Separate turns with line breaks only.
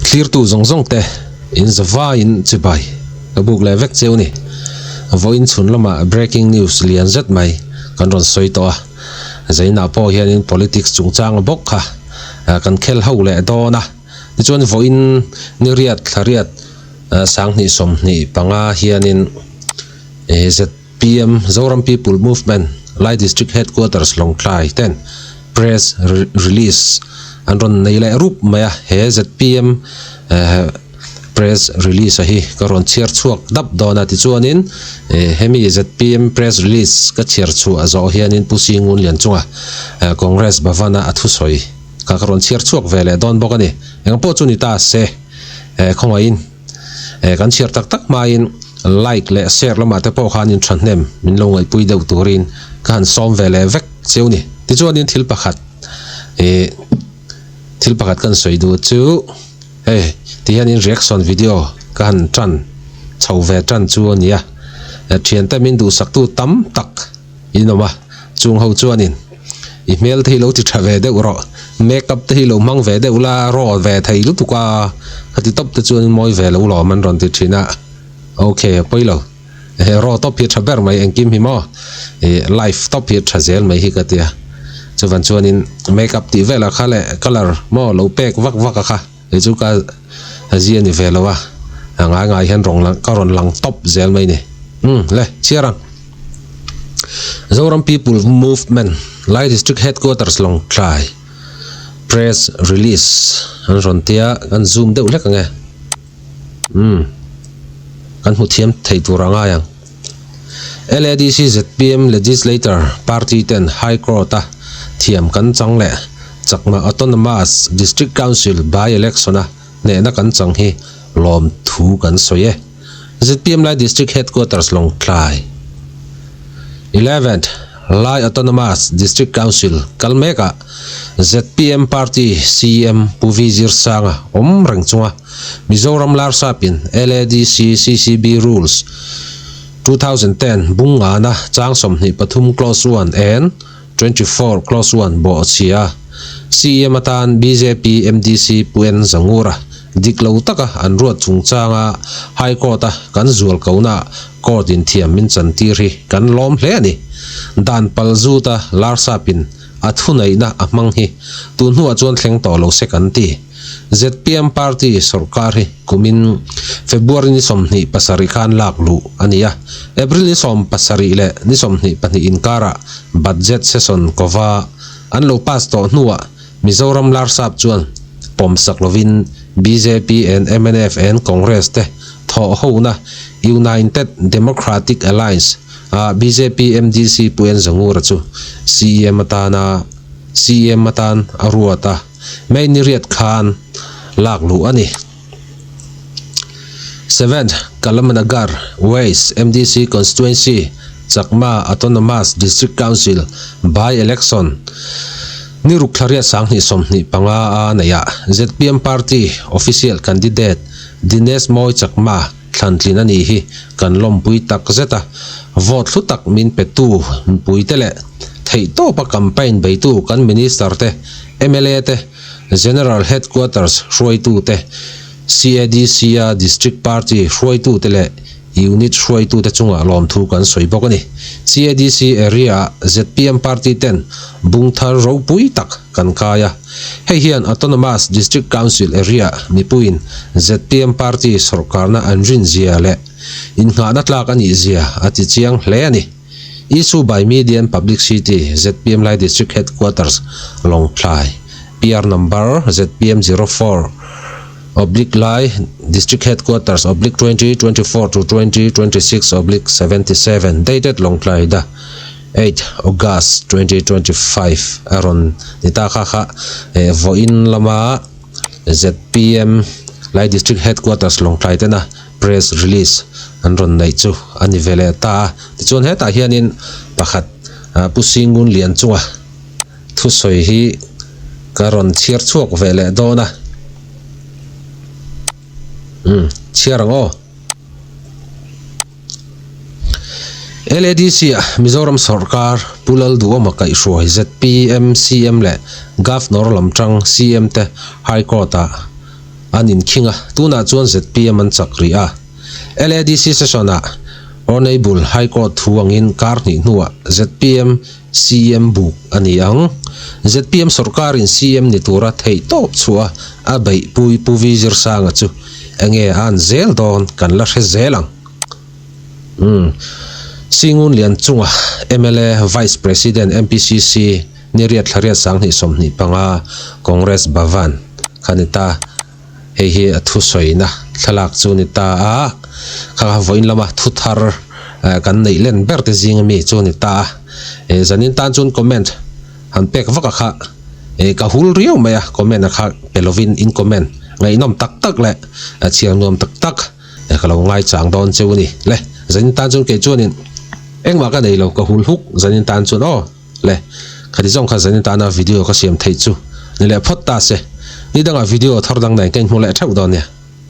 Thlirtu zawng zawng te in zavaiin chibai ka buk leh vek cheu ni. Vawiin chhun lamah breaking news lian zet mai kan rawn sawi tawh a, Zainah pawh hianin politics chungchang bawk kha kan khel ho leh dawn a. Tichuan vawiin ni riat thla riat 2025 hianin ZPM, Zoram People Movement, Lai District Headquarters Lawngtlai ten press release an rawn nei leh rup mai a, he ZPM press release a hi ka rawn chhiar chhuak dap dawn a, tichuanin hemi ZPM press release ka chhiar chhuah zawh hianin Pu Singunlian chunga Congress Bhavan-a a thusawi kha ka rawn chhiar chhuak ve leh dawn bawk a ni. Engpawh chu ni ta se khawngaihin kan chhiar tak tak hmain like leh share lamah te pawh khan in thahnem min lo ngaihpui deuh turin ka han sawm ve leh vek cheu ni. Tichuanin thil pakhat ih thil pakhat kan sawi duh chu hei ti hianin reaction video ka han tan chho ve tan chu a ni a, thiante min duhsaktu tam tak in awm a, chung ho chuanin i hmel te hi lo ti tha ve deuh rawh, make up te hi lo hmang ve deuh la, raw ve thei lutuk a, khati tawp te chuan mawi ve lo lawm an rawn ti thin a, ok a pawi lo, he raw tawp hi a tha ber mai engkim hi maw, ih life tawp hi a tha zel mai hi ka tia, chuvan chuanin make up tih velah kha leh colour maw lo pek vak vak a kha. Kei chu ka zia ni ve lo a, a ngai ngai hian rawn lang ka rawn lang tawp zel mai ni. Umm le, chhiar ang. Zoram People Movement, Lai District Headquarters Lawngtlai Press Release an rawn tia, kan zoom deuh hlek ang e. Umm, kan hmu thiam thei tur a ngai ang. LADC zpm Legislator Party ten High Court a thiam kan chang leh Chakma Autonomous District Council by-election a hnehna kan chang hi lawm thu kan sawi e. Zpm Lai District Headquarters Lawngtlai Eleventh Lai Autonomous District Council kal mekah zpm Party CM Pu V Zirsanga awm reng chunga Mizoram Larsapin LADC CCB Rules 2010 bung ngana chang 23 clause 1 and 24 clause 1 bawh chhia CEM atan bjp MDC Pu N Zangura dik lo taka an ruat chungchanga High Court a kan zual kohna court in thiam min chantir hi kan lawm hle a ni. Dan pal zuta Larsapin a thuneihna a hmang hi tun hnuah chuan thleng tawh lo se kan ti. Zpm party sawrkar hi kumin February ni 27 khan lak luh a ni a, April ni 70 leh ni 22 inkarah budget session kova an lo pass tawh hnuah Mizoram Larsap chuan pawmsak lovin bjp and mnf and Congress te thawhhona United Democratic Alliance ah bjp MDC Pu N Zangura chu CEM atana CEM atan a ruat a. May ni riat khan lak luh a ni. Seventh, Kalamanagar, West, MDC Constituency, Chakma Autonomous District Council by-election ni ruk thla riat 2025 a neihah zpm party official candidate Dinesh Mawi Chakma thlantlin a nih hi kan lawmpui tak zet a, vote hlu tak min petu mipuite leh theihtawpa campaign beitu kan minister te, mla te, General Headquarters hruaitute, CADC-a District Party hruaitute leh Unit hruaitute chungah lawmthu kan sawi bawk a ni. CADC area-ah zpm party ten bung thar ropui tak kan kai a. Hei hian Autonomous District Council area mipuiin zpm party sawrkarna an rinzia leh innghahna tlak a nihzia a ti chiang hle a ni. Issue by Median Public City, zpm Lai District Headquarters, Lawngtlai, PR Number, zpm 04, oblique Lai District Headquarters, oblique 2024 to 2026, oblique 77, dated Lawngtlai, the 8 August 2025 a rawn ni ta kha kha vawiin lama zpm Lai District Headquarters Lawngtlai tena press release an rawn neih chu a ni ve leh ta a. Tichuan hetah hianin pakhat Pu Singun Lian chunga thusawi hi ka rawn chhiar chhuak ve leh dawn a. Umm chhiar ang aw. LADC ah Mizoram sawrkar Pu Lalduhawma kaihhruai zpm CM leh Governor lam tang CM te High Court ah. An inkhing a, tunah chuan zpm an chak rih a. LADC session-ah Honourable High Court thu angin kar hnih hnuah zpm CM buk a ni ang. Zpm sawrkarin CM ni tura theihtawp chhuah a beihpui Pu V Zirsanga chu enge a an zel dawn kan la hre zel ang. Umm. Singun Lian chunga mla Vice President MPCC ni riat thla riat 2025 Congress Bhavan kha ni ta. Hei hi a thusawina thlalak chu ni ta a, kha kha vawiin lama thu thar kan neih len ber te zing ami chu ni ta a. Zanin tan chuan comment han pek vak a kha ka hul riau mai a, comment a kha pe lovin in comment ngaihnawm tak tak leh chhiar nuam tak tak ka lo ngaichang dawn cheu a ni. Le zanin tan chuan kei chuanin engmah ka nei lo ka hul huk zanin tan chuan aw. Le, khati zawng kha zanin tana video ka siam theih chu ni leh phawt ta se. Ni dangah video thar dang nen ka inhmu leh theuh dawn nia.